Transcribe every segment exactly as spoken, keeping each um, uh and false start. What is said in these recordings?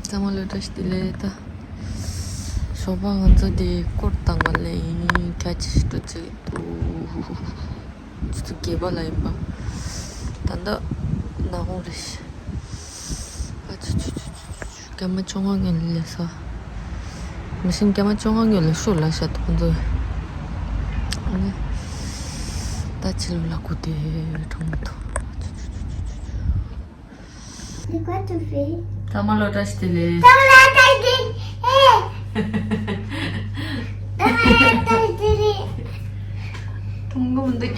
ཚང་མ་ལ་བཀྲ་ཤིས་བདེ་ལེགས། ད་ཞོགས་པ་ང་ཚོ་དེ་སྐོར་བཏང་བ་ལ་ཡིན། ཁྱ་ཆེ་ཞིག་འགྲོ་ཅིག་འདུག་ཆུ་ཚོད་བརྒྱད་པ་ལ་ཡིན་པ། ད་ལྟ་ནག་ཁུང་རེད། ཨ་ཆུ་ཆུ་ཆུ་ཆུ་ཆུ། སྐར་མ་བཅོ་ལྔ་སྔོན་ལ་སླེབས་སོང་། མི་ཤིང་སྐར་མ་བཅོ་ལྔ་སྔོན་ལ་ཤོག་ལ་ཤ་ཐོག་འཛུལ། ཨ་ནི་ད་ཕྱི་ལོགས་ལ་སྒུག་བསྡད་གྲོང་མི་ཐོག་ཚང་མ་ལ་བཀྲ་ཤིས་བདེ་ལེགས། ཚང་མ་ལ་བཀྲ་ཤིས་བདེ་ལེགས། ཐུང་གུ་མི་འདུག་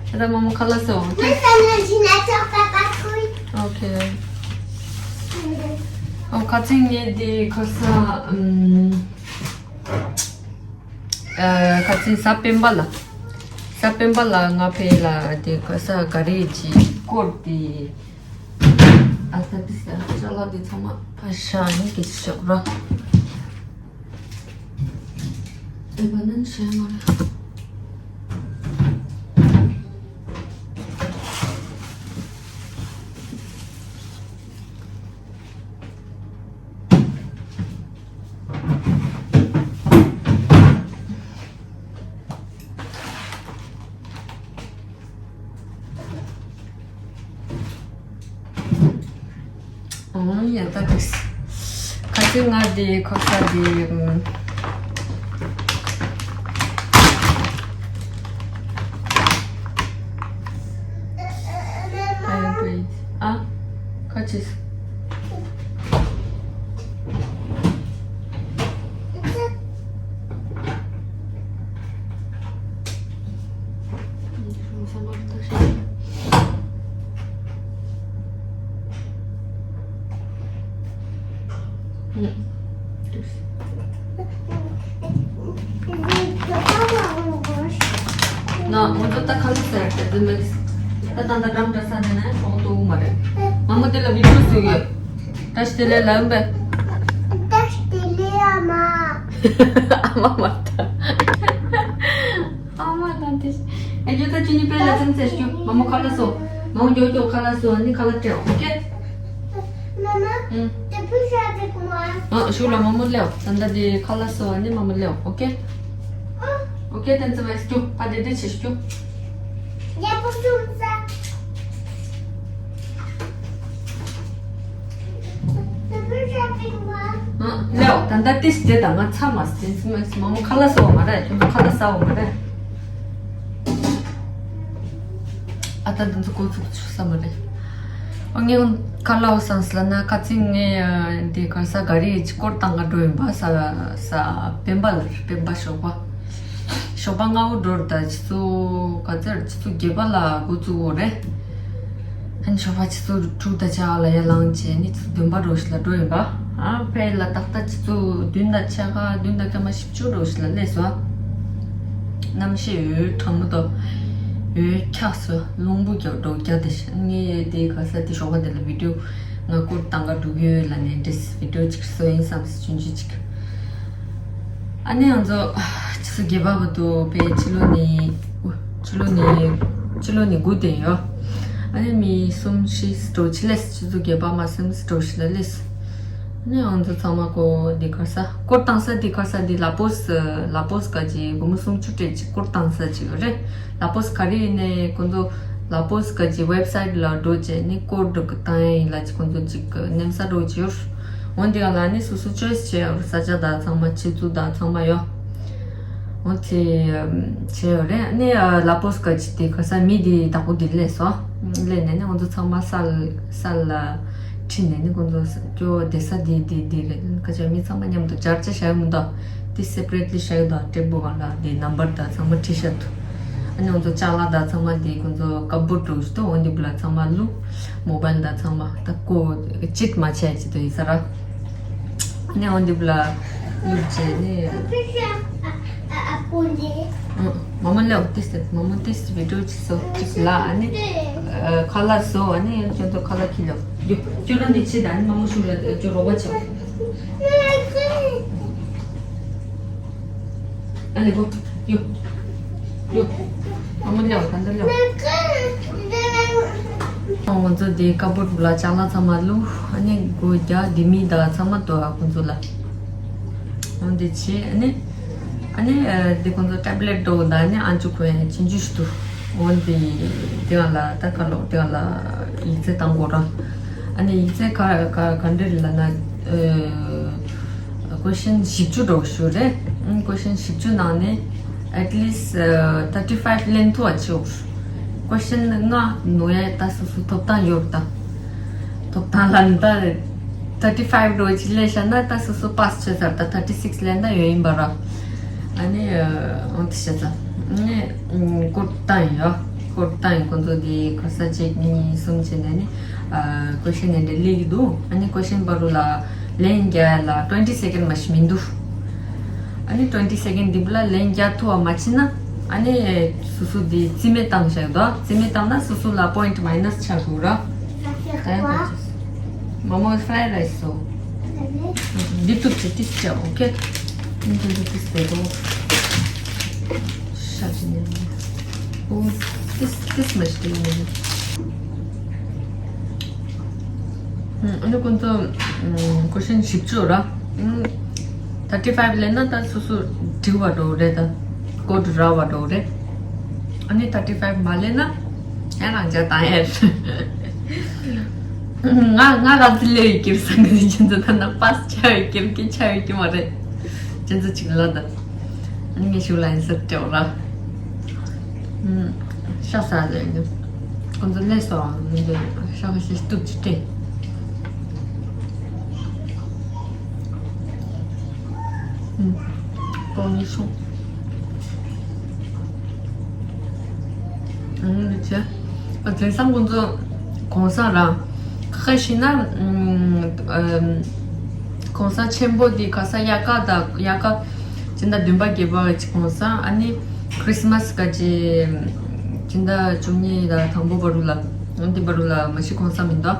ད་ལྟ་མ་མོ་ཁ་ལག་ཟ། ཨོ་ཁེ། ཨོ་ཁེ། ཨོ་ཁ་ཚིག་ངས་འདི་ཁ་ས་ཨམ། ཨ། ཁ་ཚིག་གཟའ་སྤེན་པ་ལ། གཟའ་སྤེན་པ་ལ་ང་ཕེ་ལ་དེ་ག་ས་ག་རེ་ཅིག་སྐོར་ཏེ། ཨ་ད་དེ་ས་ཅ་ལག་དེ་ཚང་མ་ཕ་ཤ་ནི་གི་ཤོག་ར། ཨེ་བ་ནན་ཤ་མ་ར། ཨང་ཡ་ད་དེ། ཁ་ཚིག་ང་དེ་ཁོ་ས་དེ། ཨམ། ཨ་ཡ་དེ། ཨ། ཁ་ཅིག་ན་ང་ཚོ་ད་ཁ་ལག་ཟ་ཡག་དེ་མེད། ད་ད་ད་འགྲམ་འདྲ་ས་དེ་ན་ཧྲོག་ཏུ་མ་རེད། མ་མོ་དེ་ལ་བི་ཌིའོ་བཟོ་གི་ཡོད། བཀྲ་ཤིས་བདེ་ལེགས་ལབ་པས། བཀྲ་ཤིས་བདེ་ལེགས་ཨ་མ། ཨ་མ་མ་ད། ཨ་མ་ད་དེ། ཨེ་ཇོ་ད་ཅི་ནི་པེ་ལ་ཙམ་ཚེ་སྐྱོ། མ་མོ་ཁ་ལག་ཟོ། མ་མོ་མགྱོགས་མགྱོགས་ཁ་ལག་ཟོ་ནི་ཁ་ལག་སྤྲད། ཨོ་ཁེ། མ་མ། ཨུ། དེ་བུ་ཤ་དེ་ཀུ་མ། ཨ་ཞུ་ལ་མ་མོ་ལེའོ། ད་ད་དེ་ཁ་ལག་ཟོ་ནི་མ་མོ་ལེའོ། ཨོ་ཁེ། ཨོ་ཁེ། དེ་ཚེ་བས་སྐྱོ། ཕ་དེ་དེ་ཆེ་སྐྱོ། ཡ་པོ་སུམ་ས། ལེའོ། ད་ལྟ་ཏིས་དེ་དང་ང་ཚ་མ་སྟེ་མ་མ་མོ་ཁ་ལག་ཟ་བ་མ་རེད། ཁྱོད་ཚོ་ཁ་ལག་ཟ་བ་མ་རེད། ཨ་ད་དེ་ཚོ་ཀོ་ཚུགས་ཆུ་ས་མ་རེད། ཨ་ངས་ཁ་ལག་སམ་སི་ལ་ན་ཁ་ཚིག་ངས་འདི་ག་ས་ག་རེ་ཅི་སྐོར་བཏང་ག་འགྲོ་ཡིན་པ། ས་ས་སྤེན་པ་ལ་སྤེན་པ་ཞོགས་པ། ཞོགས་པ་སྔ་བོ་འགྲོ་ར། ད་ཆུ་ཚོད་ག་ཚོད་རེད། ཆུ་ཚོད་བརྒྱད་པ་ལ་འགོ་བཙུགས་ཡོད་རེད། ཨ་ནི་ཞོགས་པ་ཆུ་ཚོད་དྲུག་དང་ཕྱེད་ལ་ཡར་ལངས་བྱས་ནི་ཆུ་ཚོད་བདུན་པ་འགྲོ་ཞིག་ལ་འགྲོ་ཡིན་པ། ཨ་ཕེ་ལ་ཏག་ཏག་ཆུ་ཚོད་བདུན་དང་ཕྱེད་ཀ་བདུན་དང་སྐར་མ་བཞི་བཅུ་འགྲོ་ཞིག་ལ་སླེབས་སོང་། གནམ་གཤིས་འོད་གྲང་མོ་དང་འོད་འཁྱག་སོང་། རླུང་བུ་རྒྱག་འགྲོ་རྒྱག་དེ་ཤ་ངས་དེ་ག་ས་དེ་ཞོགས་པ་དེ་ལ་བི་ཌིའོ་ང་སྐོར་བཏང་ག་འགྲོ་གི་ཡོད་ལ་ནས་འདྲེས་བི་ཌིའོ་ཅིག་བཟོ་ཡིན་བསམ་སོང་ཆུང་ཆུང་ཅིག་ཨ་ནི་ང་ཚོ་ཆུ་ཚོད་བརྒྱད་པ་བར་དུ་དཔེ་ཕྱི་ལོ་ནས་ཕྱི་ལོ་ནས་ཕྱི་ལོ་ནས་སྒུག་བསྡད་ཡོད། ཨ་ནི་མི་གསུམ་བཞི་འགྲོ་ཕྱི་ལས་ཆུ་ཚོད་བརྒྱད་པ་མ་ཟིན་འགྲོ་ཕྱི་ལ་སླེབས། ཨ་ནི་ང་ཚོ་ཚང་མ་ཀོ་འདི་ག་ས་སྐོར་བཏང་ས་འདི་ག་ས་འདི་ལ་པོས་ལ་པོས་ག་ཅིག་སྒོར་མོ་སུམ་ཅུ་སྤྲད་ཅིག་སྐོར་བཏང་ས་ཅིག་ཡོད་རེད། ལ་པོས་ག་རེ་ཡིན་ནའི་ཁོང་ཚོ་ལ་པོས་ག་ཅིག་ཝེབ་སའིཊ་ལ་འགྲོ་བྱས་ནི་སྐོར་འགྲོ་གི་བཏང་ཡིན་ལ་ཅིག་ཁོང་ཚོ་ཅིག་གི་གནམ་ས་འགྲོ་ཅིག་ཡོད། འོན་ཏེ་ཡང་ལ་ནི་སོ་སོ་ཅོའི་སི་བྱས་ཡོད། ས་ཆ་དང་ཚང་མ་ཆུ་ཚོད་དང་ཚང་མ་ཡོད། འོ་དེ་བྱས་ཡོད་རེད། ཨ་ནི་ལ་པོས་ག་ཅིག་དེ་ག་ས་མི་དེ་བདག་པོ་དེ་སླེབས་སོང་། སླེབས་ནས་ནི་ང་ཚོ་ཚང་མ་ས་ས་ལ་ཁྲིད་ནས་ནི་ཁོང་ཚོ་ཀྱོ་བསྡད་ས་དེ་དེ་དེ་རེད། ཁ་ཆེ་མི་ཚང་མ་མཉམ་དུ་སྦྱར་བྱས་བཞག་ཡོད་མི་འདུག་དེ་སེ་པ་རེ་ཊི་ལི་བཞག་ཡོད་འདུག་ཊེབ་བུ་སྒང་ལ་དེ་ནམ་བར་དང་ཚང་མ་བྲིས་བཞག་འདུག་ཨ་ནི་ང་ཚོ་ཅ་ལག་དང་ཚང་མ་དེ་ཁོང་ཚོ་ཀབ་བོཌ་འདྲ་བོ་ཞིག་འདུག་འོ་འདི་བུ་ལ་ཚང་མ་བླུགས། མོ་བཱའིལ་དང་ཚང་མ་ད་ཀོ་ཅིག་མ་བྱས་ཅི་འདུག་ཡིན་ས་ར། ནས་འོ་འདི་བུ་ལ་བླུགས་བྱས་ནས། མ་མོ་ལེའོ་ཏིས་ཏིས་མ་མོ་ཏིས་ཏིས་བི་ཌིའོ་ཅིག་བཟོ་ཅིག་ལ་ཨ་ནི། ཁ་ལག་བཟོ་ཨ་ནི་ཁྱོད་ཚོ་ཁ་ལག་ཁྱི་ལོ། ཡོ་ཁྱོད་རང་འདི་ཕྱི་ད་ཨ་ནི་མ་མོ་ཤུགས་ལ་ཁྱོད་རོགས་པ་བྱོས། ཨ་ལེ་གོ། ཡོ། ཡོ། མ་མོ་ལེའོ་ད་འདི་ལེའོ། ང་ཚོ་དེ་ཀ་པོར་ལ་ཅ་ལག་ཚང་མ་བླུགས། ཨ་ནི་སྒོ་རྒྱག། དེ་མི་དང་ཚང་མ་དོ་ཨ་ཁོང་ཚོ་ལ། འོན་ཏེ་ཆེ་ཨ་ནི། ཨ་ནི་ཨ་དེ་ཁོང་ཚོ་ཊེབ་ལེཊ་འགྲོ་ད་ནི་ཨ་ཅུ་ཁོ་ཡང་ཆུང་ཆུང་ཞིག་འདུག་འོན་ཏེ་དེ་ག་ལ་ད་ཁ་ལོག་དེ་ག་ལ་ཡིག་ཚད་བཏང་དགོས་ར། ཨ་ནི་ཡིག་ཚད་ག་ག་ག་འདྲ་རེད་ལབ་ན། ཨ་ཀོ་ཤན་བཞི་བཅུ་འགྲོ་ཞུ་རེད། ཨ་ཀོ་ཤན་བཞི་བཅུ་ནང་ནས་at least ཨ་thirty five ལེན་ཐུབ་པ་བྱེད། ཀོ་ཤན་ལྔ་ནོར་ཡ་ད་སོ་སོ་ཐོབ་ཐང་ཡོད་ད། ཐོབ་ཐང་ལ་ནི་ད་thirty five འགྲོ་ཅིག་ལས་བཞག་ན་ད་སོ་སོ་པཱ་སི་བྱས་ཚར། ད་thirty six ལེན་ད་ཡོད་ཡིན་པ་ར། ཨ་ནི་ཨ་འོ་དེ་བྱས་ཚར། ཨ་ནི་ཨ་ཀོཌ་བཏང་ཡིན་ཡ། ཀོཌ་བཏང་ཡིན། ཁོང་ཚོ་དེ་ག་ས་གཅིག་གཉིས་གསུམ་བྱས་ནས་ནི་ཨ་ཀོ་ཤན་ནས་འདྲ་སླེབས་ཀྱི་འདུག་ཨ་ནི་ཀོ་ཤན་བར་དུ་ལ་ལན་རྒྱག་ལ་twenty second མ་གཏོགས་མི་འདུག་ཨ་ནི་twenty second འདི་བུ་ལ་ལན་རྒྱག་ཐུབ་པ་མ་བྱས་ན། ཨ་ནི་སོ་སོ་འདི་རྩིས་མེད་བཏང་བཞག་འདུག་རྩིས་མེད་བཏང་ན་སོ་སོ་ལ་པོ་ཡིན་ཊི་མའི་ནས་ཆགས་འདུག་ར། ད་ཡང་གོ་ཅེས། མོ་མོ་ཧྥ་རའི་རའི་སི་སོ། འདི་ཐུབ་ཚེ་ཏིས་ཅག་ཨོ་ཁེ། འདི་ཐུབ་ཚེ་ཏིས་ཏེ་རོ། ཤ་ཅི་ནས། ཨོ། ཏིས་ཏིས་མ་ཤི་ཏེ་ཡོང་ནས། ཨ་ནི་ཁོང་ཚོ་ཀོ་ཤན་བཞི་བཅུ་ར། thirty five ལེན་ན་ད་སོ་སོ་འགྲིག་པ་འགྲོ་རེད། ད་ཀོཌ་རག་པ་འགྲོ་རེད། ཨ་ནི་thirty five མ་ལེན་ན་ཡང་རང་འཇགས་བཏང་ཡས། ང་ང་ག་ཚོད་ལས་ཡོད་ཀྱི་བསམ་གི་འདུག་ཁྱེད་ཚོ་ད་ན་པཱ་སི་ཆགས་ཡོད་ཀྱི་རེད། ཆགས་ཡོད་ཀྱི་མ་རེད། ཁྱེད་ཚོ་གཅིག་ལ་ད། ཨ་ནི་ངས་ཞུ་ལ་ཡིན་ཟེར་སྤྲད་ར། ཤ་ཟ་ལེ་ནི། ཁོང་ཚོ་ལས་སོ་མི་འདུག་ཤ་ཁ་ཤས་གཏུབ་ཅི་སྤྲད། ཨུམ། ཏོག་ནི་སོང་། ཨུམ་ནི་ཆེ། ཨ་དེང་སང་ཁོང་ཚོ་གུང་སེང་ར། ཁ་ཤས་ན་ཨུམ། གུང་སེང་ཆེན་པོ་དེ་ག་ས་དབྱར་ཁ་དང་དབྱར་ཁ། སྤྱི་ཟླ་བདུན་པ་བརྒྱད་པ་གི་གུང་སེང་། ཨ་ནི་ཁྲིས་མཱ་སི་ག་ཅི། སྤྱི་ཟླ་བཅུ་གཉིས་དང་དང་པོ་བར་དུ་ལ། འོན་ཏེ་བར་དུ་ལ་མ་གཞི་གུང་སེང་མི་འདུག་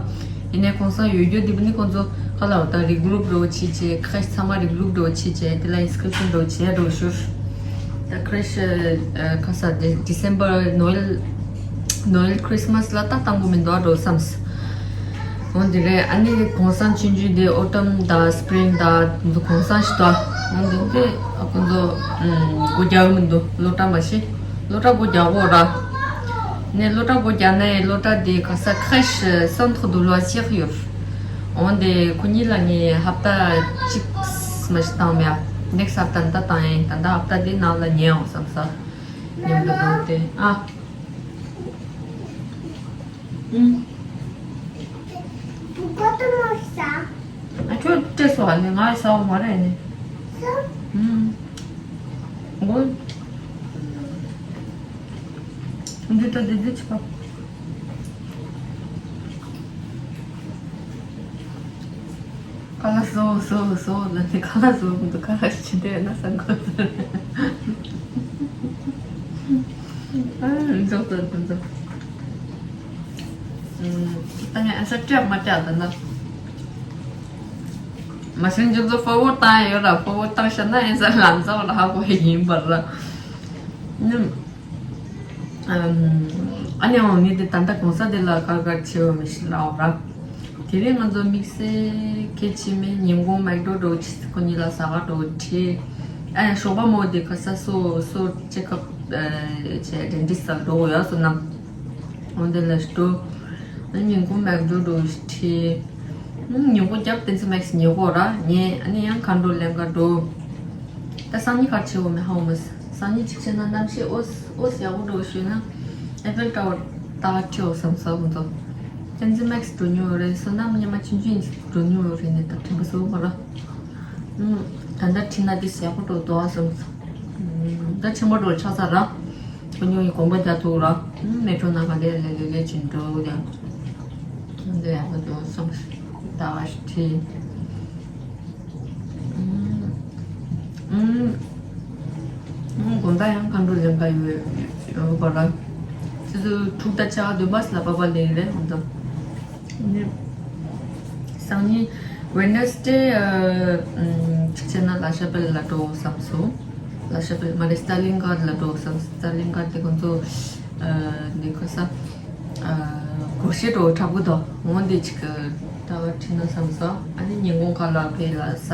ཡིན་ནའི་གུང་སེང་ཡོད་རྒྱུ་དེ་བུ་ནི་ཁོང་ཚོ་ཁ་ལ་བ་ད་རི་གུ་རུབ་འགྲོ་བྱེད་བྱེད། ཁ་ཤས་ཚང་མ་རི་གུ་རུབ་འགྲོ་བྱེད་བྱེད། དེ་ལ་ཨིན་སི་ཀི་རིབ་ཤན་འགྲོ་བྱེད་འགྲོ་ཞུ། ད་ཁ་ཤས་ཨ་ཁ་ས་དེ་ཌི་སེམ་བར་ནོ་ཝེལ། ནོ་ཝེལ་ཁྲིས་མཱ་སི་ལ་ད་བཏང་དགོས་མི་འདུག་འགྲོ་བསམས། འོན་ཏེ་རེད། ཨ་ནི་གུང་སེང་ཆུང་ཆུང་དེ་ཨོ་ཊམ་དང་སི་པི་རིང་དང་དེ་ཚོ་གུང་སེང་ཞིག་འདུག་འོན་ཏེ་དེ་ཁོང་ཚོ་སྒོ་རྒྱག་གི་མི་འདུག་སློབ་གྲྭ་མ་གཞི། སློབ་གྲྭ་སྒོ་རྒྱག་གོ་ར། ནས་སློབ་གྲྭ་སྒོ་རྒྱག་ནས་སློབ་གྲྭ་དེ་ག་ས་ཁ་ཤས་སན་ཐོག་དུ་ལོ་ཤེག་ཡོད། འོན་ཏེ་ཁོ་གཉིས་ལ་ངས་ཧབ་ཏ་གཅིག་མ་གཞི་བཏང་མེད། ནེག་སི་ཧབ་ཏ་ད་བཏང་ཡིན། ད་ལྟ་ཧབ་ཏ་དེ་ནང་ལ་ཉལ་འོང་བསམ་ས། ཉམས་དུ་འགྲོ་སྟེ་ཨ། ཨུམ། ཨ་ཁྱོད་སྤྲད་སོང་ཨ་ནི་ང་ཟ་བ་མ་རེད་ནི། ཨུམ། འོ། འདི་ལྟ་འདི་འདི་ཆི་པ། ཁ་ལག་བཟོ་བཟོ་བཟོ་ལབ་ནས་ཁ་ལག་བཟོ་མི་འདུག་ཁ་ལག་ཅི་འདྲ་ཡོད་ན་ཟ་དགོས་ཟེར། ཨ་འཇོག་ཏུ་འདུག་འདུག་ད་ངས་ཨ་ས་སྤྲད་མ་སྤྲད་ད་ན། མ་སེང་ཁྱོད་ཚོ་ཧྥོ་ཝར་ཌི་བཏང་ཡོད་ར། ཧྥོ་ཝར་ཌི་བཏང་ཤག་ན་ཨ་ས་ལམ་སང་ལ་ཧ་གོ་ཡིན་པ་ར། ནམ། ཨ་ནི་འོ་ངས་དེ་ད་ལྟ་གོང་ས་དེ་ལ་དཀར་དཀར་ཆེ་བ་མི་ཤི་ལའོ་ར། དེ་རིང་ང་ཚོ་དམིགས་བསལ་གལ་ཆེ་མེད་ཉིན་གུང་མེག་ཌོ་འགྲོ་ཆེ་ཁོ་གཉིས་ལ་ཟ་ག་འགྲོ་ཁྲིད། ཨ་ཞོགས་པ་མོ་དེ་ག་ས་སོ་སོ་ཅེག་ཨབ་བྱས་ཌེན་ཊིསི་ལ་འགྲོ་ཡ་སོ་ནམ། འོ་དེ་ལ་འགྲོ། ཨ་ཉིན་གུང་མེག་ཌོ་འགྲོ་ཁྲིད། ཉིན་གུང་རྒྱབ་བསྟན་འཛིན་མེག་སི་ཉལ་གོ་ར་ཉལ། ཨ་ནི་ཡང་ཁ་འགྲོ་ལེན་ག་འགྲོ། ད་སང་ཉིན་ག་རེ་བྱེད་དགོས་མེད་ཧ་གོ་མ་སོང་། སང་ཉིན་གཅིག་བྱས་ན་གནམ་གཤིས་ཨོ་ཨོ་ཡག་པོ་འགྲོ་ཞུས་ན་ཨེ་ཕེལ་ཊ་ཝར་ལྟ་ག་ཁྲིད་འོ་བསམ་སོང་ཁོང་ཚོ། བསྟན་འཛིན་མེག་སི་འགྲོ་མྱོང་ཡོད་རེད། བསོད་ནམས་སྙེ་མ་ཆུང་ཆུང་ཡིན་ཙང་འགྲོ་མྱོང་ཡོད་རེད། ནས་ད་དྲན་པ་གསོ་མ་ར། ད་ལྟ་ཁྲིད་ན་དེ་ཡག་པོ་འགྲོ་འདུག་ཨ་བསམ་སོང་། ད་ཆེན་པོ་འགྲོ་ཆགས་ཚར་ར། ཁོ་ཉོ་ཡི་དགོངས་པ་རྒྱག་ཐུབ་ར། མེ་ཊྲོ་ནང་ག་ལེ་ལེ་ལེ་ལེ་ཅིན་འགྲོ་ཡ། འདི་ཡག་པོ་འདུག་བསམ། ད་ག་ཞིག་ཁྲིད། ཨུམ། ཨུམ། དགོང་དག་ཡང་མཁའ་འགྲོ་ལེན་ག་ཡོད་ཡོད་པ་ར། ཆུ་ཚོད་དྲུག་དང་ཕྱེད་ཀ་བདུན་པ་ལ་པ་པ་ལེན་རེད་འོང་དང་། ནི། སང་ཉིན་ཝེན་ནེ་སི་ཌེ་ཨ་གཅིག་བྱས་ན་ལ་ཤ་པེལ་ལ་འགྲོ་བསམ་སོང་། ལ་ཤ་པེལ་མ་རེད་སི་ཊར་ལིང་གྷར་ལ་འགྲོ་བསམ། སི་ཊར་ལིང་གྷར་དེ་ཁོང་ཚོ་ཨ་ནི་ཁ་ས་ཨ་གོ་ ཤེས་འགྲོ་དྲག་པོ་དོ་འོང་དེ་ཅིག་གི་ད་བ་ཁྲིད་ན་བསམ་སོ། ཨ་ནི་ཉིན་གུང་ཁ་ལ་ཕེ་ལ་ཟ།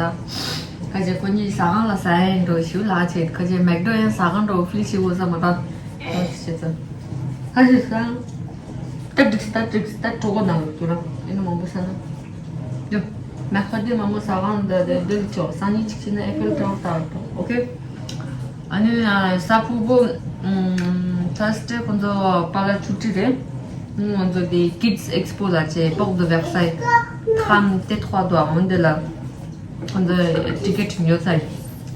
ཁ་ཅེ་ཁོ་གཉིས་ཟ་ཁང་ལ་ཟ་ཡིན་འགྲོ་ཞུ་ལ་ཆེ་ཁ་ཅེ་མེག་ཌོ་ཡང་ཟ་ཁང་འགྲོ་ཕིལ་ཤི་འོ་ས་མ་ད་ད་ཆེ་ཚ། ཁ་ཅེ་ཟ། ད་འགྲིག་ད་འགྲིག་ད་གྲོགས་པོ་ནང་ལ་འགྱུར་ར་ཨེ་ནི་མང་པོ་ཟ་ན། ཡོ། མེག་ཁ་དེ་མ་མོ་ཟ་ཁང་འདི་འདི་འདི་ལ་ཆོག་སང་ཉིན་གཅིག་བྱས་ན་ཨེ་ཕེལ་ཊ་ཝར་ལྟ་བར་འགྲོ་ཨོ་ཁེ། ཨ་ནི་ཨ་ས་ཕུ་བོ་ཨམ་ཐར་སི་ཌེ་ཁོང་ཚོ་པཱ་ལགས་ཆུ་ཊི་རེད། ཨམ་ཁོང་ཚོ་དེ་ཀིཌ་སི་ཨེགས་པོ་ལ་བྱས་པོག་ཏུ་ཝེབ་སའིཊ་ཁམ་ཏེ་ཐོག་ཏུ་འོང་དེ་ལ་ཁོང་ཚོ་ཊི་ཀེ་ཊི་ཉོ་ཚར་ཡིན།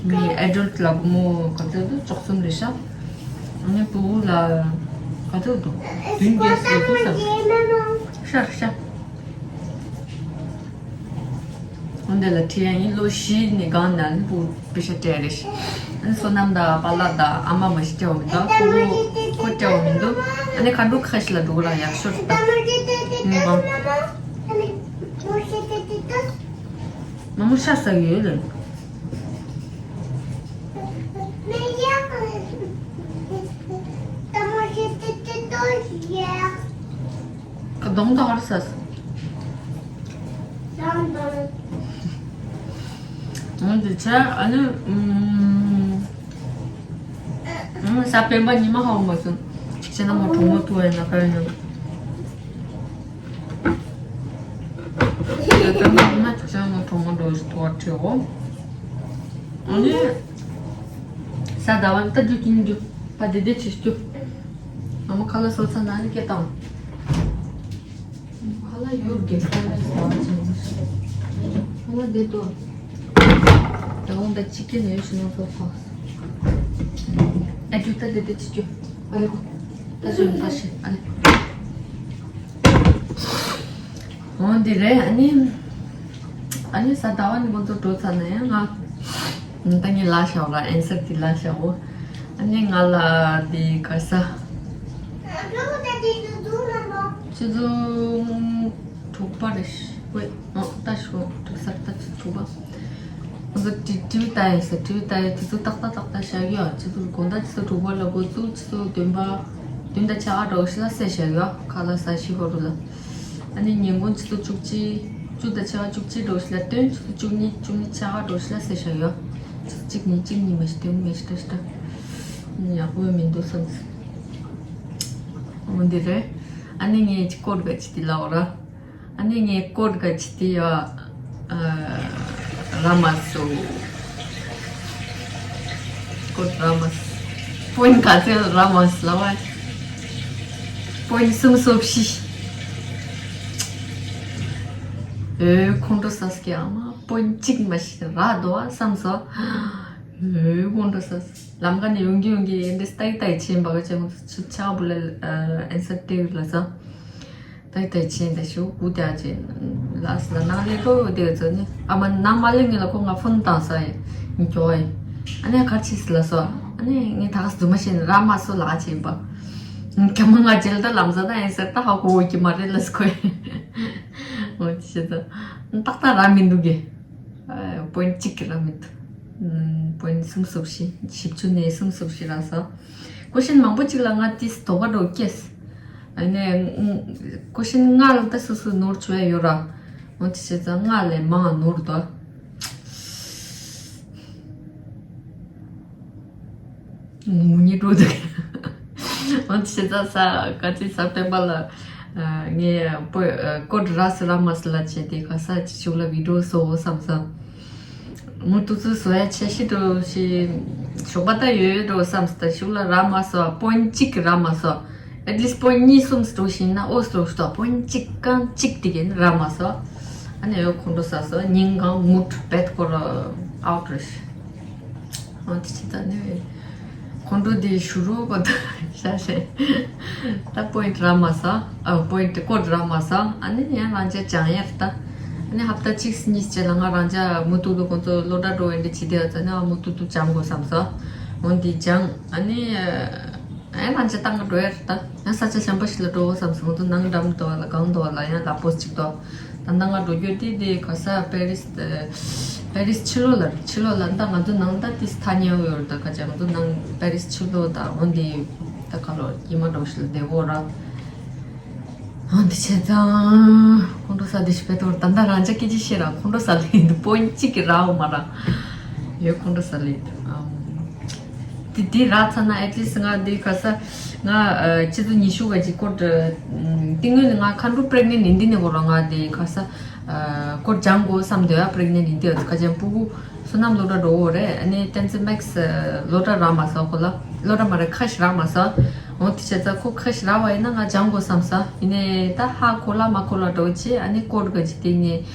མི་ཨེ་ཌལ་ཊི་ལ་སྒོར་མོ་ག་ཚོད་འདུག་བཅུ་གསུམ་རེད་ཤག་ཨ་ནི་ཕྲུ་གུ་ལ་ག་ཚོད་འདུག་བདུན་བརྒྱད་ཙམ་འདུག་བསམ། ཤག་ཤག་འོན་ཏེ་ལ་ཁྲིད་ཡ་ཡིན་ལོ་བཞི་ནས་སྒང་ནས་ནི་བུ་པེ་ཤ་སྤྲད་རེད། ཨ་ནི་བསོད་ནམས་དང་པཱ་ལགས་དང་ཨ་མ་མ་ཤི་སྤྲད་པ་མི་འདུག་ཁོ་བོ་ཁོ་སྤྲད་པ་མི་འདུག་ཨ་ནི་ཁ་འབྲུ་ཁ་ཤི་ལ་འགྲོ་གི་ར་ཡག་ཤོས་རེད་ད། ཨུམ། མ་མོ་ཤ་ཟ་གི་ཡོད་ལེ། གདོང་དག་རེད་ཟ། འོན་ཏེ་ཆ་ཨ་ནི་ཨུམ། ཨུམ་ས་སྤེན་པ་ཉི་མ་ཧ་གོ་མ་སོང་། ཁྱེད་རྣམ་པ་གྲོགས་མོ་ཐུ་བ་ཡིན་ན་ག་ཡིན་ན། ཡ་སྤེན་པ་ཉི་མ་ཁྱེད་རྣམ་པ་གྲོགས་མོ་འགྲོ་ཐུ་བ་ཁྲིད་འོ། ཨ་ནི་ས་ཟླ་བ་ནི་ད་རྒྱུ་ཀྱི་རྒྱུ་ཕ་དེ་དེ་ཆེ་རྒྱུ། ཨ་མ་ཁ་ལག་བཟོ་ཚར་ན་ནི་སྐད་བཏང་། ཁ་ལག་ཡོད་དགེ་ཁ་ལག་ཟ་བ་ཅན། ཁ་ལག་བསྡད་དོ། ད་འོང་ད་ཅི་སྐད་ནས་ཡོད་ཤི་ན་ཚོ་ཁ། ཨ་རྒྱུ་ད་བསྡད་བསྡད་ཅི་རྒྱུ། ཨ་རེ་གོ། ད་ཅོ་ནི་ད་ཤི་ཨ་རེ། འོང་འདི་རེད་ཨ་ནི། ཨ་ནི་ས་ཟླ་བ་ནི་ཁོང་ཚོ་འགྲོ་ཚར་ན་ཡང་ང་། ད་ངས་ལ་ཤག་ལ་ཨེན་སར་དེ་ལ་ཤག་འོ། ཨ་ནི་ང་ལ་དེ་ག་ས། ཆུ་ཚོད་དྲུག་པ་རེད་ཤག་ཝེ། ཨོ་ད་ཤོ་དྲུག་ས་ད་ཆུ་དྲུག་པ། ང་ཚོ་ཊི་ཊི་ཝི་ལྟ་ཡིན་ཟེར་ཊི་ཝི་ལྟ་ཡིན་དུས་ཚོད་ཏག་ཏག་ཏག་ཏག་བཞག་ཡོད། ཆུ་ཚོད་དགོང་དག་ཆུ་ཚོད་དྲུག་པ་ལ་འགོ་བཙུགས་ཆུ་ཚོད་བདུན་པ། བདུན་དང་ཕྱེད་ཀ་འདྲ་བོ་ཞིག་ལ་སེ་བཞག་ཡོད་ཁ་ལག་ཟ་ཤི་ཧོ་རུ་ལ། ཨ་ནི་ཉིན་གུང་ཆུ་ཚོད་བཅུ་གཅིག་བཅུ་དང་ཕྱེད་ཀ་བཅུ་གཅིག་འདྲ་བོ་ཞིག་ལ་བཏོན་ཆུ་ཚོད་བཅུ་གཉིས་བཅུ་གཉིས་ཕྱེད་ཀ་འདྲ་བོ་ཞིག་ལ་སེ་བཞག་ཡོད། ཆུ་ཚོད་གཅིག་གཉིས་གཅིག་གཉིས་མ་ཞིག་བཏོན་མ་ཞིག་ཏྲ་ཞིག་ཏྲ། ཡག་པོ་མི་འདུག་བསམ་སོང་། འོ་འདི་རེད། ཨ་ནི་ངས་ཅིག་ཀོ་ཌི་ག་ཅིག་དེ་ལབ་ར། ཨ་ནི་ངས་ཀོ་ཌི་ག་ཅིག་དེ་ཡ། ཨ། ར་མ་སོ། ཀོ་ཌི་ར་མ་སོ། པོ་ཡིན་ག་ཚོད་ར་མ་སོ་ལབ་པ། པོ་ཡིན་སུམ་སོ་བཞི། ཨོ་ཁོང་ཁྲོ་ཟ་སྐྱེ་ཨ་མ་པོ་ཡིན་གཅིག་མ་ཤི་ར་དོ་བ་བསམ་སོ། ཨོ་ཁོང་ཁྲོ་ཟ་སོ། ལམ་ཁ་ནས་ཡོང་གི་ཡོང་གི་ཨེ་འདྲ་སྟ་ཡི་སྟ་ཡི་ཆེན་པ་ག་ཆེན་ཆ་བུ་ལ་ཨེན་སར་ཏེ་ལ་ས། ད་ད་ཆེན་ད་ཤུ་གུ་ད་ཆེན་ལ་ས་ནང་ལས་ཏོ་དེ་ཚོ་ནི་ཨ་མ་ནང་མ་ལེ་ངེ་ལ་ཁོ་ང་ཕོན་བཏང་ས་ཡི་ཀྱོ་ཡི། ཨ་ནེ་གར་ཆི་སི་ལ་སོ། ཨ་ནེ་ངེ་ད་ག་སུ་མ་ཤེས་ནི་ར་མ་སོ་ལ་ཆེན་པ། ཁ་མ་ང་ཅེ་ལ་ད་ལམ་ས་ད་ཨེན་སར་ད་ཧ་གོ་གི་མ་རེད་ལ་སི་ཁོ་ཡི། འོ་ཆི་ད་ཏག་ཏག་ར་མི་འདུག་གི། པོ་ཡིན་གཅིག་གི་ར་མི་འདུག་པོ་ཡིན་སུམ་སོ་བཞི་བཞི་བཅུ་ནས་སུམ་སོ་བཞི་ར་ས། ཀོ་ཤན་མང་པོ་ཅིག་ལ་ང་ཏིས་དོ་ག་འགྲོ་སྐྱེས། ཨ་ནེ། ཀོ་ཤན་ལྔ་ལ་ད་སོ་སོ་ནོར་བཅོས་ཡོད་ར། འོ་དེ་བྱས་ཙང་ལྔ་ལས་མང་ནོར་དོ། ངུ་ཉེ་འགྲོ་འདུག་འོ་དེ་བྱས་ཙང་ས་ག་ཚོད་ས་སྤེན་པ་ལ། ངས་པོ་ཀོ་ཌི་ར་སི་ར་མ་སི་ལ་བྱས་ཏེ་ག་ས་ཅི་ཤུགས་ལ་བི་ཌི་ཡོ་བཟོ་བསམ་ས། མུ་ཏུ་ཙུ་བཟོ་ཡ་ཆེ་ཤི་འགྲོ་ཞེས་ཞོགས་པ་ད་ཡོད་ཡོད་འགྲོ་བསམ་སྟེ་ཤུགས་ལ་ར་མ་སོ་པོན་གཅིག་ར་མ་སོ་at least པོན་གཉིས་གསུམ་འགྲོ་ཞིན་ན་ཨོ་སོ་སོ་པོན་གཅིག་རྐང་གཅིག་དེ་གན་ར་མ་སོ་ཨ་ནེ་ཡོད་ཁོང་ཁྲོ་ས་སོ་ཉིན་གང་མུད་བེད་ཁོ་ར་ཨའུ་ཊི་རེ་ཤི་ཨོ་དེ་ཅི་ད་ནེ། ཁོང་ཁྲོ་དེ་ཞུ་རོགས་པ་དང་ཤ་ཤེ། ད་པོ་ཡིན་ཊི་ར་མ་ས། ཨ་པོ་ཡིན་ཊི་ཀོ་ཌི་ར་མ་ས། ཨ་ནི་ཡང་རང་ཅག་སྦྱང་ཡ་རེད་ད། ཨ་ནི་ཧབ་ཏ་གཅིག་གཉིས་རྗེས་ལ་ང་རང་ཅག་མུ་ཏུག་ཏུ་ཁོང་ཚོ་སློབ་གྲྭ་འགྲོ་ཡིན་དེ་བྱེད་དེ་ཡ་ཙ་ནི་ཨ་མུ་ཏུག་ཏུ་སྦྱང་དགོས་བསམ་ས། འོན་དེ་སྦྱང་ཨ་ནི། ཨ་ཡང་རང་ཅག་ཏང་ག་འགྲོ་ཡ་རེད་ད། ཡང་ས་ཆ་གཞན་པ་ཞིག་ལ་འགྲོ་དགོས་བསམ་ས་ཁོང་ཚོ་ནང་འགྲམ་དུ་བ་ལ་གང་དུ་བ་ལ་ཡང་ལག་པོ་གཅིག་ཏོ། ད་ལྟ་ང་འགྲོ་རྒྱུ་དེ་དེ་ག་ས་པེ་རིས། པེ་རིས་ཕྱི་ལོགས་ལ་རེད། ཕྱི་ལོགས་ལ་ད་ང་ཚོ་ནང་ད་ཏིས་ཐ་ཉེ་བོ་ཡོད་རེད་ད། ཁ་ཅག་ང་ཚོ་ནང་པེ་རིས་ཕྱི་ལོགས་ད་འོན་དེ་ད་ག་ལོ་ཉི་མ་འགྲོ་ཞིག་ལ་བསྡད་གོ་ར། འོན་ཏེ་བྱས་ཙང་ཁོང་ཁྲོ་ཟ་དེ་ཞིག་པའི་ཐོག་ད་ལྟ་རང་ཅག་སྐད་ཆ་བཤད་ར་ཁོང་ཁྲོ་ཟ་ལེ་འདུག་པོ་གཅིག་གི་ར་འོ་མ་ར་ཡོད་ཁོང་ཁྲོ་ཟ་ལེ་འདུག་དེ་དེ་རག་ཚར་ན་at least ང་དེ་ག་ས་ང་ཨ་ཆུ་ཚོད་ཉི་ཤུ་ག་ཅིག་སྐོར་ཏི་སྔོན་ནས་ང་ཁ་འགྲོ་pregnant ཡིན་དེ་ནས་གོ་ར་ང་དེ་ག་ས་ཨ་སྐོར་སྦྱང་དགོས་བསམ་འདོད་ཨ་pregnant ཡིན་དེ་ཁ་ཅན་སྤུ་གུ་བསོད་ནམས་སློབ་གྲྭ་འགྲོ་འོ་རེད། ཨ་ནི་བསྟན་འཛིན་Max སློབ་གྲྭ་རག་མ་སོང་ཁོ་ལ་སློབ་གྲྭ་མ་རེད་ཁ་ཤས་རག་མ་སོང་། འོ་དེ་བྱས་ཙང་ཁོ་ཁ་ཤས་རག་པ་ཡིན་ན་ང་སྦྱང་དགོས་བསམ་སོང་ཡིན་ནའི་ད་ཧ་གོ་ལ་མ་གོ་ལ་འགྲོ་ཅི་ཨ་ནི་སྐོར་ག་ཅིག་དེ་ནས།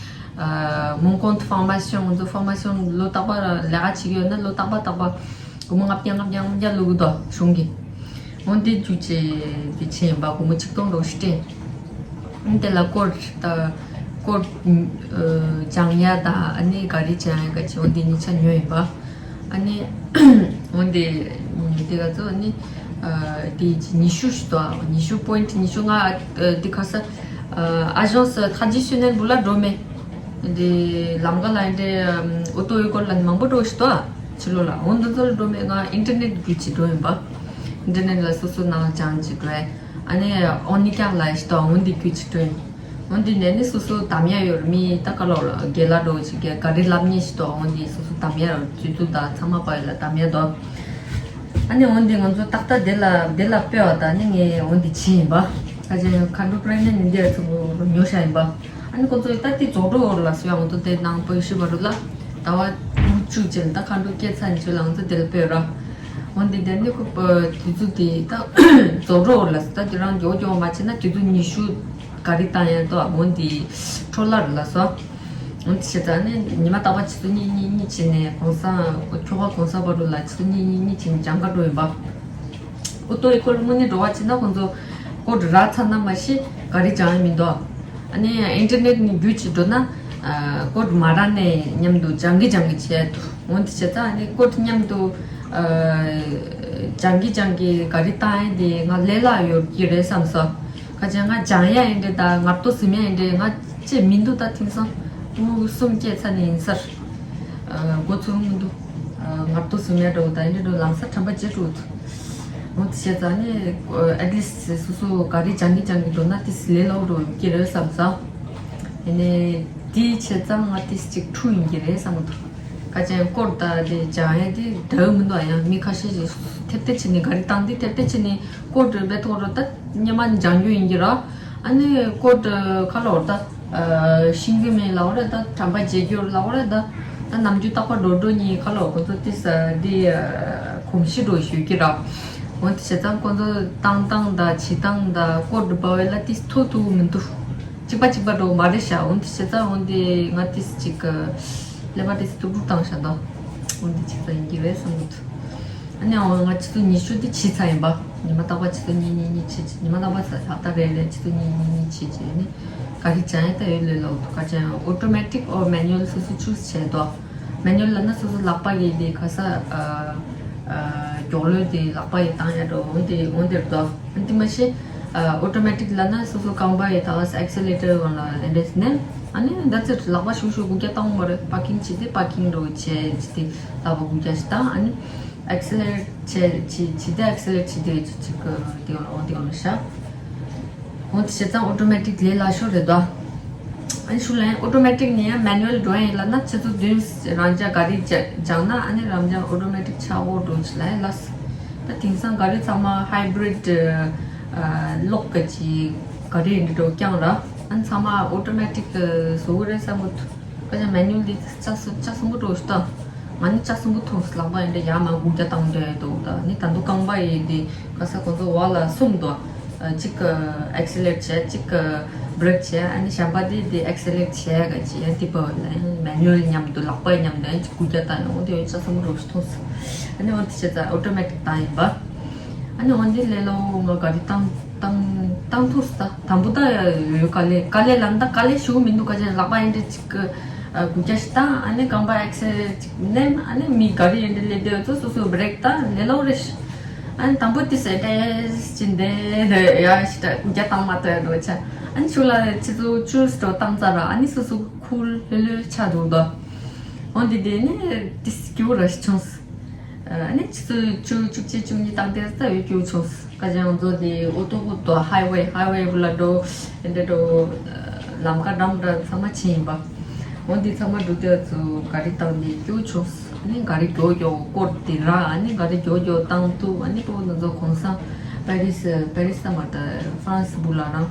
མོན་གྷོ་ཕོར་མ་སི་ཡོན་ང་ཚོ་ཕོར་མ་སི་ཡོན་ལོ་རྟག་པར་ལས་ཀ་བྱེད་ཀྱི་ཡོད་ན་ལོ་རྟག་པ་རྟག་པ་སྒོར་མོ་ལྔ་བརྒྱ་ལྔ་བརྒྱ་ལྔ་བརྒྱ་བླུག་གི་འདུག་གཞུང་གིས། འོན་ཏེ་རྒྱུ་ཆེ་དེ་ཆེ་ཡིན་པ་སྒོར་མོ་ཆིག་སྟོང་ལོག་ཤི་སྤྲད། འོན་ཏེ་ལ་སྐོར་ད་སྐོར་སྦྱང་ཡ་དང་ཨ་ནི་ག་རེ་སྦྱང་ཡ་ག་ཆེ་འོན་ཏེ་གཉིས་ཆ་ཉོས་ཡིན་པ། ཨ་ནི། འོན་ཏེ། དེ་ག་ཚོད་ཨ་ནི། དེ་ཉི་ཤུ་ཞིག་དང་ཉི་ཤུ་པོ་ཡིན་ཊི་ཉི་ཤུ་ལྔ་དེ་ག་ས། ཨ་ཞོན་སི་ཐ་ཇི་སུ་ནན་བུ་ལ་འགྲོ་མེད། དེ་ལམ་ཀ་ལ་འདྲེ་ཨོ་ཏོ་ཡོད་སྐོར་ལ་མང་པོ་འགྲོ་ཞིག་དང་ཕྱི་ལོགས་ལ་འོན་ཏེ་ཚོ་ལ་འགྲོ་མེད་ང་ཨིན་ཊར་ནེཊ་བརྒྱུད་ཅིག་འགྲོ་ཡིན་པ། ཨིན་ཊར་ནེཊ་ལ་སོ་སོ་ནང་སྦྱང་ཅིག་འགྲོ་ཡ། ཨ་ནི་ཨོ་ནི་ཀྱག་ལ་ཞིག་དང་འོན་ཏེ་བརྒྱུད་ཅིག་འགྲོ་ཡིན། འོན་ཏེ་ནས་ནི་སོ་སོ་དམ་ཡ་ཡོད་རེད་མི་ད་ག་ལོག་ལ་རྒན་ལགས་འགྲོ་ཅིག་གི་ག་རེ་ལབ་ཉེ་ཞིག་དོ་འོན་ཏེ་སོ་སོ་དམ་ཡ་ཡོད་དུས་ཚོད་ད་ཚང་མ་པ་ཡོད་ལ་དམ་ཡ་དོ། ཨ་ནི་འོན་ཏེ་ང་ཚོ་ཏག་ཏག་དེ་ལ་དེ་ལ་སྤེལ་བ་ད་ནི་ངས་འོན་ཏེ་ཕྱིན་ཡིན་པ། ཁ་ཅན་ཁ་འགྲོ་པྲེག་ནེན་ཡིན་དེ་ཚོ་ཉོ་ཤ་ཡིན་པ། ཨ་ནི་ཁོ་ཚོ་ད་ཏི་རྫོགས་འགྲོ་བོར་ལ་སོ་ཡ་ང་ཚོ་དེ་ནང་པོ་ཤི་བ་རུ་ལ་ད་བ་བཅུ་ཅན་ད་ཁ་འགྲོ་སྐྱེ་ཚ་ཉི་ཆོས་ལ་ང་ཚོ་དེ་ལ་སྤེལ་ར། འོན་ཏེ་དེ་ནི་ཁོ་དུས་ཚོད་དེ་ད་རྫོགས་འགྲོ་བོར་ལ་སོ་ད་དེ་རང་མགྱོགས་མགྱོགས་མ་བྱས་ན་དུས་ཚོད་ཉི་ཤུ། ག་རེ་བཏང་ཡ་དོ་འོན་ཏེ་འཕྲོ་བརླག་ལ་སོ། འོན་ཏེ་བྱས་ཙང་ནི་ཉི་མ་རྟག་པ་ཆུ་ཚོད་གཉིས་གཉིས་གཉིས་བྱས་ནས་གོང་ས་ཁྱོ་ག་གོང་ས་བར་དུ་ལ་ཆུ་ཚོད་གཉིས་གཉིས་གཉིས་བྱས་ནས་སྦྱང་ག་འགྲོ་ཡིན་པ། ཨོ་ཏོ་ཡི་སྐོར་དངོས་གནས་འགྲོ་བ་བྱས་ན་ཁོང་ཚོ་སྐོར་རག་ཚར་ན་མ་ཤེས་ག་རེ་སྦྱང་ཡ་མི་འདུག་ཨ་ནི་ཨིན་ཊར་ནེཊ་ནས་བརྒྱུད་ཅིག་འགྲོ་ན་སྐོར་མ་རག་ནས་མཉམ་དུ་སྦྱང་གི་སྦྱང་གི་བྱས་འདུག་འོན་ཏེ་བྱས་ཙང་ཨ་ནི་སྐོར་མཉམ་དུ་སྦྱང་གི་སྦྱང་གི་ག་རེ་བཏང་ཡ་དེ་ང་ལས་སླ་ཡོད་ཀྱི་རེད་བསམ་སོང་། ཁ་ཅན་ང་སྦྱང་ཡ་ཡིན་འདྲེ་ད་ངར་ཏོ་ཟིན་ཡ་ཡིན་འདྲེ་ང་ཅེས་མི་འདུག་ད་དེང་སང་ཕྲུ་གུ་གསུམ་སྐྱེས་ཚར་ནས་ཡིན་སར། འགོ་ཚུགས་མི་འདུག་ངར་ཏོ་ཟིན་ཡ་འགྲོ་ད་ཡིན་འདྲེ་འགྲོ་ལམ་སང་དྲན་པ་བརྗེད་འགྲོ་འདུག་འོ་དེ་བྱས་ཙང་ནི་at least སོ་སོ་ག་རེ་སྦྱང་གི་སྦྱང་གི་འགྲོ་ན་དེ་ལས་སླ་པོ་འགྲོ་ཡོང་གི་རེད་བསམ་ཙང་། ཡིན་ནའི་དེ་བྱས་ཙང་ང་དེ་ཅིག་ཕྲུ་ཡིན་གྱི་རེད་བསམ་གི་འདུག་ཁ་ཅན་སྐོར་ད་དེ་སྦྱང་ཡ་དེ་འདྲ་མི་འདུག་ཡང་མི་ཁ་ཤས་ཤིག་ཐེབས་ཐེབས་བྱས་ནས་ག་རེ་བཏང་དེ་ཐེབས་ཐེབས་བྱས་ནས་སྐོར་འགྲོ་བའི་ཐོག་རུ་ད་སྙེ་མ་སྦྱང་རྒྱུ་ཡིན་གྱི་ར། ཨ་ནི་སྐོར་ཁ་ལོར་ད་ཤིང་གི་མེ་ལའོ་རེད་ད་དྲན་པ་བརྗེད་རྒྱུ་ལའོ་རེད་ད། ད་ནམ་རྒྱུན་རྟག་པར་འགྲོ་འགྲོ་གཉིས་ཁ་ལོར་ཁོ་ཚོ་ཏིས་འདི་གོམས་གཤིས་འགྲོ་ཞུ་གི་ར། འོན་ཏེ་བྱས་ཙང་ཁོ་ཚོ་བཏང་བཏང་ད་བྱེད་སྟངས་ད་སྐོར་འགྲོ་བ་བས་ལ་ཏིས་ཐོ་ཐུ་མི་འདུག་གཅིག་པ་གཅིག་པ་འགྲོ་མ་རེད་ཤག་འོན་ཏེ་བྱས་ཙང་འོན་ཏེ་ང་ཏིས་གཅིག་ཀླད་པ་ཏིས་ཐུག་ཐུག་བཏང་ཤག་ད། འོན་ཏེ་གཅིག་ཙམ་ཡིན་གྱི་རེད་བསམ་གི་འདུག་ཨ་ནི་འོ་ང་ཆུ་ཚོད་ཉི་ཤུ་དེ་ཕྱིན་ཚར་ཡིན་པ། ཉི་མ་རྟག་པར་ཆུ་ཚོད་གཉིས་གཉིས་གཉིས་ཕྱིན་ཉི་མ་རྟག་པར་ལྷག་ལྟ་རེ་རེ་ཆུ་ཚོད་གཉིས་གཉིས་གཉིས་ཕྱིན་ནི་ག་རེ་སྦྱང་ཡ་ད་ཡོད་ལོས་ལོག་ཏུ་ག་སྦྱང་ཡ་automatic or manual སོ་སོ་choose བྱས་འདུག manual ལབ་ན་སོ་སོ་ལག་པ་གི་དེ་ག་ས་མགྱོགས་ལོས་དེ་ལག་པ་ཡི་བཏང་ཡ་འགྲོ་འོན་ཏེ་འོན་ཏེ་འདུག་འདི་མ་ཤེས། ཨ་automatic ལབ་ན་སོ་སོ་རྐང་པ་ཡི་ད་ག་ས་accelerator གང་ལ་ཨེ་འདྲས་ནས་ཨ་ནི་that's it ལག་པ་ཤུགས་ཤུགས་སྒུག་རྒྱ་བཏང་མ་རེད། parking བྱས་ཏེ་parking འགྲོ་བྱས་ཅི་ཏི་ལག་པ་སྒུག་རྒྱ་ཞིག་བཏང་ཨ་ནི་accelerate བྱས་བྱས་བྱས་ཏེ་accelerate བྱས་ཏེ་ཅི་ཅི་གི་དེ་གང་ལ་འོང་དེ་གང་ལ་ཤ། འོང་དེ་བྱས་ཙང་automatic ལས་སླ་ཤོས་རེད་དོ། ཨ་ནི་ཤུ་ལན་automatic ནས་ཡང་manual འགྲོ་ཡིན་ལབ་ན་ཆུ་ཚོད་བདུན་རང་ཅག་ག་རེ་སྦྱང་ན་ཨ་ནི་རང་ཅག་automatic ཆག་འོ་འགྲོ་ཆི་ལ་ཡང་ལ། ད་དེང་སང་ག་རེ་ཚང་མ་hybrid གློག་གི་ཅི་ག་རེ་འདྲ་འགྲོ་རྐྱང་ར་ཨ་ནི་ཚང་མ་automatic བཟོ་གི་རེད་བསམ་གི་འདུག་ཁ་ཅག་manual འདི་ལྕགས་སུ་ལྕགས་སུ་མགོ་འགྲོ་ཞིག་ད། ང་ནི་ལྕགས་སུ་མགོ་ཐོངས་ལག་པ་ཡིན་འདྲ་ཡར་མར་སྒུག་རྒྱ་བཏང་འདྲ་འདུག་ད་ནི་ད་དུང་རྐང་པ་ཡི་འདི་ག་ས་ཁོ་ཚོ་བ་ལ་གསུམ་འདུག་གཅིག་accelerate བྱས་གཅིག brake བྱས་ཨ་ནི་གཞན་པ་འདི་འདི་accelerate བྱས་ག་ཅི་ཡང་འདི་པ་ལ་manual མཉམ་དུ་ལག་པ་མཉམ་དུ་ཡང་གཅིག་སྒུག་རྒྱ་བཏང་ཡོང་འདི་ཡོད་ལྕགས་སུ་མགོ་འགྲོ་ཞིག་ཐོངས། ཨ་ནི་འོ་འདི་བྱས་ཙང་automatic བཏང་ཡིན་པ། ཨ་ནི་འོ་འདི་ལས་ལོ་ང་ག་རེ་བཏང་བཏང་བཏང་ཐུབ་ས་དང་པོ་ད་ཡོད་དཀའ་ལས་དཀའ་ལས་ལ་ད་དཀའ་ལས་ཞུ་མི་འདུག་ག་ཅན་ལག་པ་ཡིན་འདྲ་གཅིག་གི་སྒུག་རྒྱ་ཞིག་བཏང་ཨ་ནི་རྐང་པ་accelerate གཅིག་མནན་ཨ་ནི་མི་ག་རེ་ཡིན་འདྲ་ལས་དེ་ཚོ་སོ་སོ་brake བཏང་ལས་ལོ་རེ་ཞིག་ཨ་ནི་དང་པོ་དེ་ཟེར་ཏེ་ཅི་འདྲ་ཡ་ཞིག་སྒུག་རྒྱ་བཏང་མ་ཐུབ་ཡ་འགྲོ་ཆ་ཨ་ནི་ཆུ་ལ་ཆུ་ཚོད་བཅུ་ཙམ་བཏང་ཚར་ར་ཨ་ནི་སོ་སོ་ཁུལ་ལྷོད་ལྷོད་ཆགས་འདུག་དོ། འོ་འདི་དེ་ནི་དེ་སྐྱིད་པོ་ར་ཞིག་བྱུང་སོང་། ཨ་ནི་ཆུ་ཚོད་བཅུ་བཅུ་གཅིག་བཅུ་གཉིས་བཏང་དེ་ད་འོད་སྐྱིད་པོ་བྱུང་སོང་། ཁ་ཅང་ཚོ་དེ་ཨོ་ཏོ་ཀུ་ཏོ་ཧའི་ཝེ་ཧའི་ཝེ་བུ་ལ་འགྲོ། ཨེ་འདྲ་འགྲོ། ལམ་ཁ་འགྲམ་འདྲ་ཚང་མ་ཕྱིན་ཡིན་པ། འོ་འདི་ཚང་མ་འགྲོ་དུས་ཚོ་ག་རི་བཏང་ནས་སྐྱོ་ཆོག་ཨ་ནི་ག་རི་མགྱོགས་མགྱོགས་སྐོར་དེ་ར། ཨ་ནི་ག་རི་མགྱོགས་མགྱོགས་བཏང་ཐུབ། ཨ་ནི་ཁོ་ང་ཚོ་གོང་ས་པེ་རི་སི་པེ་རི་སི་ད་མ་ད་ཧྥ་རན་སི་བུ་ལ་རང་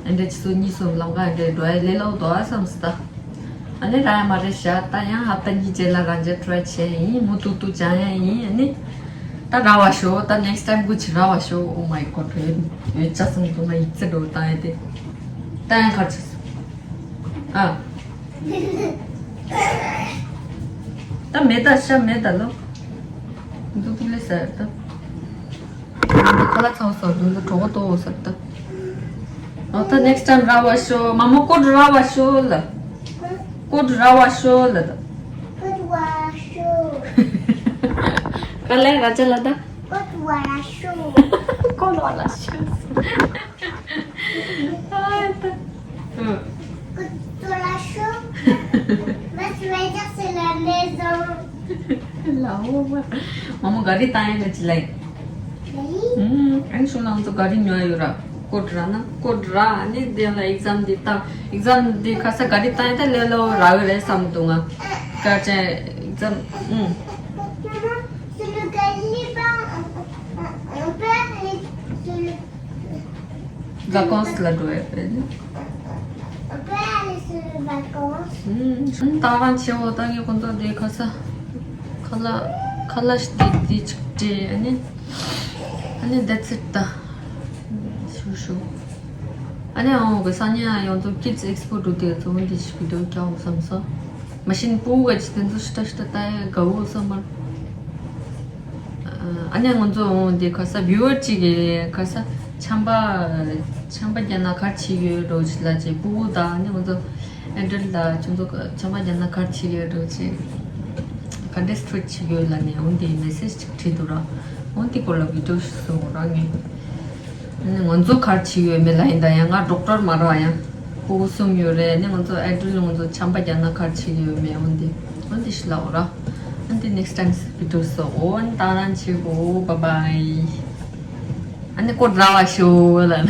ཨེ་འདྲ་ཆུ་ཚོད་གཉིས་གསུམ་ལམ་ཁ་ཨེ་འདྲ་འགྲོ་ཡ་ལས་སླ་པོ་འདུག་ཨ་བསམ་སི་ད། ཨ་ནི་རག་ཡ་མ་རེད་ཤག་ད་ཡང་ཧབ་ཏ་གཉིས་རྗེས་ལ་རང་རྒྱལ་ཊ་རའི་བྱས་ཡིན། མུ་ཏུག་ཏུག་སྦྱང་ཡ་ཡིན། ཨ་ནི་ད་རག་པ་ཤོག་ད་ནེགསི་ཊའིམ་ཀུ་ཅི་རག་པ་ཤོག Oh my God, བོད་ཡོད་ཅག་སོང་དུ་ང་ཡིག་ཚད་འགྲོ་བཏང་ཡ་དེ། ད་ཡང་ཁར་ཆགས་སོང་། ཨ། ད་མེད་ད་ཤ་མེད་ད་ལོ། འདུག་འདུག་ལེ་ཟེར་ད། ཁ་ལག་ཚང་སོ་འདུག་འདུག་གྲོགས་པོ་ཏོ་ཟེར་ད། ཨོ་ད་ནེགསི་ཊའིམ་རག་པ་ཤོག་མ་མོ་ཀོ་ཌི་རག་པ་ཤོག་ལ། ཀོ་ཌི་རག་པ་ཤོག་ལ་ད། ཀོ་ཌི་བ་ཤོག་ག་ལེ་ར་ཅ་ལ་ད། ཀོ་ཌི་བ་ར་ཤོག་ཀོ་ཌི་བ་ར་ཤོག་ཨ་ད། ཀོ་ཌི་བ་ར་ཤོག Vas-tu vas dire c'est la maison. ལའོ། མ་མོ་ག་རི་བཏང་ཡ་ལ་ཅི་ལ་ཡིན། ཨང་ཤུ་ལང་ཚོ་ག་རི་ཉོ་ཡ་ཡོད་ར། ཀོ་ཌི་རག་ན་ཀོ་ཌི་རག་ཨ་ནི་དེ་ལ་ཨེག་ཛམ་འདི་ལྟ། ཨེག་ཛམ་འདི་ཁ་ས་ག་རི་བཏང་ཡ་ད་ལས་སླ་པོ་རག་གི་རེད་བསམ་འདུག་ང་། ཀ་ཅན་ཨེག་ཛམ། ཨུམ། Maman, c'est le caliban. On peut aller sur le. ཝ་ཀན་སི་ལ་འགྲོ་ཡ་རེད། On peut aller sur les vacances. ཨུམ། ད་རང་ཆེ་བོ་ད་ངས་ཁོང་ཚོ་དེ་ཁ་ས་ཁ་ལག་ཁ་ལག་ཞིག་དེ་དེ་ཅིག་སྤྲད། ཨ་ནི་ཨ་ནི་that's it ད། ཞུ་ཞུ། ཨ་ནི་ཨང་གི་སང་ཉིན་ཡང་ཚོ་ཀིཌ་སི་ཨེག་སི་པོ་འགྲོ་དུས་ཚོ་འདི་ཞིག་བི་ཌི་ཡོ་རྒྱག་འོང་བསམ་སོང་། མ་གཞི་ཕྲུ་གུ་ག་ཅིག་དེ་ཚོ་ཤི་ཏ་ཤི་ཏ་ལྟ་ཡ་དགའ་བོ་བསམ་མར། ཨ་ནི་ང་ཚོ་འོང་དེ་ཁ་ས་བིའུ་ཝར་ཅིག་གི་ཁ་ས་ཆམ་པ་ཆམ་པ་རྒྱག་ན་ག་རེ་བྱེད་ཀྱི་ཡོད་འགྲོ་ཅིག་ལ་ཅིག་ཕྲུ་གུ་དང་ཨ་ནི་ང་ཚོ་ཨེ་ཌལ་ཊི་དང་ཁྱོད་ཚོ་ཆམ་པ་རྒྱག་ན་ག་རེ་བྱེད་ཀྱི་ཡོད་འགྲོ་ཅིག་ག་འདྲས་ཊྲི་ཊི་བྱེད་ཀྱི་ཡོད་ལ་ནི་འོང་དེ་མེ་སེ་ཇི་ཅིག་བྲིས་འདུག་ར། འོང་དེ་སྐོར་ལ་བི་ཌི་ཡོ་ཞིག་བཟོ་ར་ངས། ང་ཚོ་ག་རེ་བྱེད་ཀྱི་ཡོད་མེད་ལ་ཡིན་ད་ཡང་ང་ཌོག་ཊར་མ་རག་ཡང་། ཕྲུ་གུ་གསུམ་ཡོད་རེད། ཨ་ནི་ང་ཚོ་ཨེ་ཌལ་ཊི་ང་ཚོ་ཆམ་པ་རྒྱག་ན་ག་རེ་བྱེད་ཀྱི་ཡོད་མེད་འོན་ཏེ་འོན་ཏེ་ཤི་ལ་འོ་ར། འོན་ཏེ་ནེགསི་ཊའིམ་སི་བི་ཌི་ཡོ་སོ་འོ་ད་རང་བྱེད་གོ་བྷའི་བྷའི། ཨ་ནི་ཀོ་ཌི་རག་པ་ཤོག་ལ།